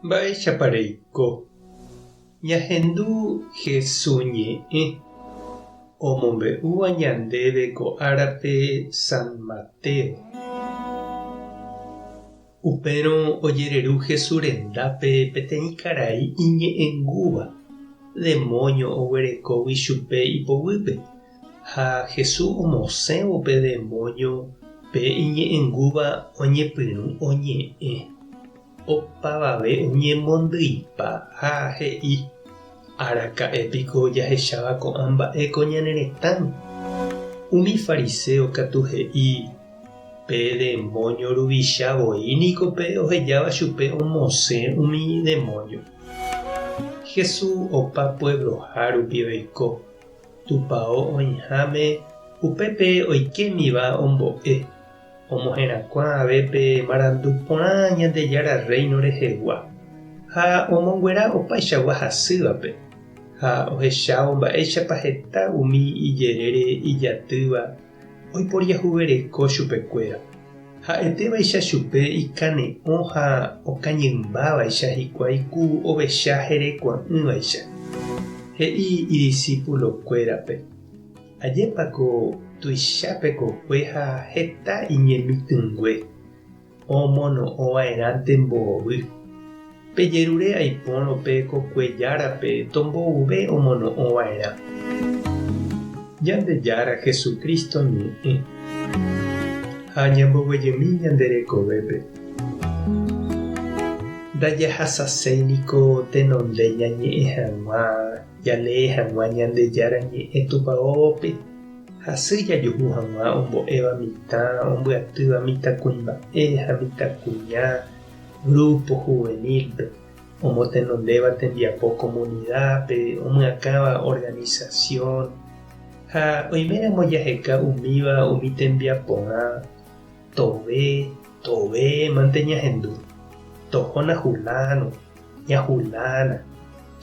Mba'éichapa reiko? Ñahendu Hesu ñe'ẽ omombe'úva ñandéve ko árape San Mateo. Upérõ ojereru Hesu rendápe peteĩ karai iñe'ẽngúva, demóño oguerekógui chupe ipoguýpe. Ha Hesu omosẽvo pe demóño pe iñe'ẽngúva oñepyrũ oñe'ẽ. Opavave oñemondyipa ha he'i, Araka'e piko jahecháva ko'ã mba'e ko ñane retãme? Umi fariséo katu he'i, Pe demóño ruvicha voi niko pe ohejáva chupe omosẽ umi demóño. Jesús opa puebloha rupi oiko, tupao oĩháme upépe oikémiva ombo'e. Omoherakuã ave pe marandu porã Ñandejára Rréino rehegua, ha omonguera opaichagua hasývape, ha ohechávo mba'éichapa heta umi ijerére ijatýva oiporiahuvereko chupekuéra. Ha'etévaicha chupe ikane'õ ha okañymbávaicha hikuái ku ovecha herekua'ỹvaicha. He'i idisipulokuérape. Ajépa ko tuicha pe kokue ha heta iñemitỹngue, omono'õ va'erãnte mbovy. Pejerure aipórõ pe kokue járape tombouve omono'õ va'erã. Ñandejára Jesucristo ñe'ẽ. Ha ñamboguejymi ñande rekovépe. Ndajahasaséi niko tenonde ñañe'ẽ hag̃ua. Jalee hag̃ua Ñandejára Ñe'ẽ Tupaópe, hasy jajuhu hag̃ua ombo'éva mitã, ombyatýva mitãkuimba'e ha mitãkuña grupo juvenil-pe, omotenondéva tembiapo comunidad-pe, omyakãva organización, ha oiméramo jaheka umíva umi tembiaporã, tove, tove mante ñahendu, tohóna huláno. Ña Julána,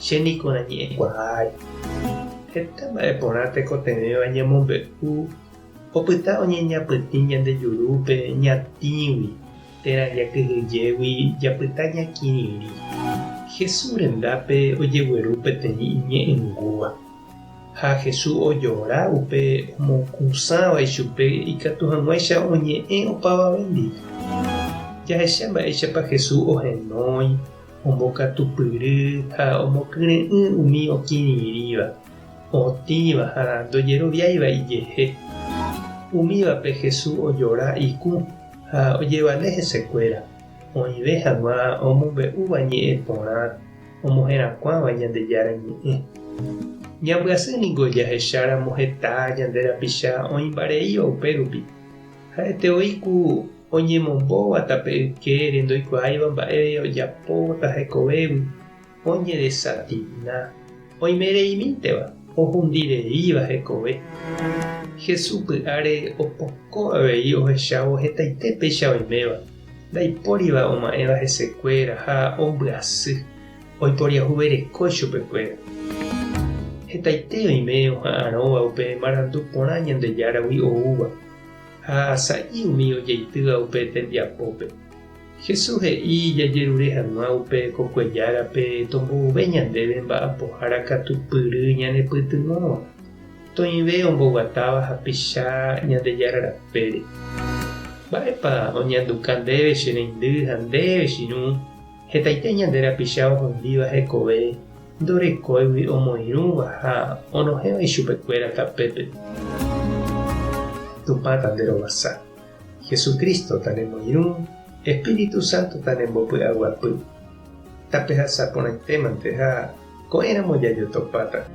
che niko nañe'ẽkuaái. Heta mba'e porã tekotevẽva ñamombe'u opyta oñeñapytĩ ñande jurúpe ñatĩgui térã jakyhyjégui japyta ñakirirĩ. Jesús rendápe ojegueru peteĩ iñe'ẽngúva, ha Jesús ojora upe omokũsãva ichupe ikatu hag̃uáicha oñe'ẽ opavavéndi. Jahecha mba'éichapa Jesús ohenói, ombokatupyry ha omokyre'ỹ umi okirirĩva, otĩva ha ndojeroviáiva ijehe. Umívape Jesús ojora ikũ ha ojevale hesekuéra, oĩve hag̃ua omombe'úva ñe'ẽ porã omoherakuãva Ñandejára Ñe'ẽ. Ñambyasy ningo jahecháramo heta ñande rapicha oĩmbareíva upérupi. Ha'ete voi ku oñemombóva tape ykére ndoikuaáiva mba'e ojapóta hekovégui, oñedesatina, oimereimínteva, ohundireíva hekove. Jesús py'áre opoko avei ohechávo hetaite péicha oiméva. Ndaipóriva oma'ẽva hesekuéra ha ombyasy, oiporiahuvereko ichupekuéra. Hetaite oime oha'arõva upe marandu porã Ñandejáragui oúva, ha sa'i umi ojeitýva upe tembiapópe. Jesús he'i jajerure hag̃ua upe kokuejárape tombouve ñandéve mba'apohára katupyry ñanepytyvõva, toĩve omboguatáva hapicha Ñandejára rapére. Mba'épa oñanduka ndéve che reindy ha ndéve che irũ, hetaite ñande rapicha ohundíva hekove ndorekóigui omoirũva ha onohẽva ichupekuéra tapépe. Tupã tanderovasa. Jesucristo tanemoirũ, Espíritu Santo tanembopy'aguapy. Tapehasa porãitémante ha ko'ẽramo jajotopáta.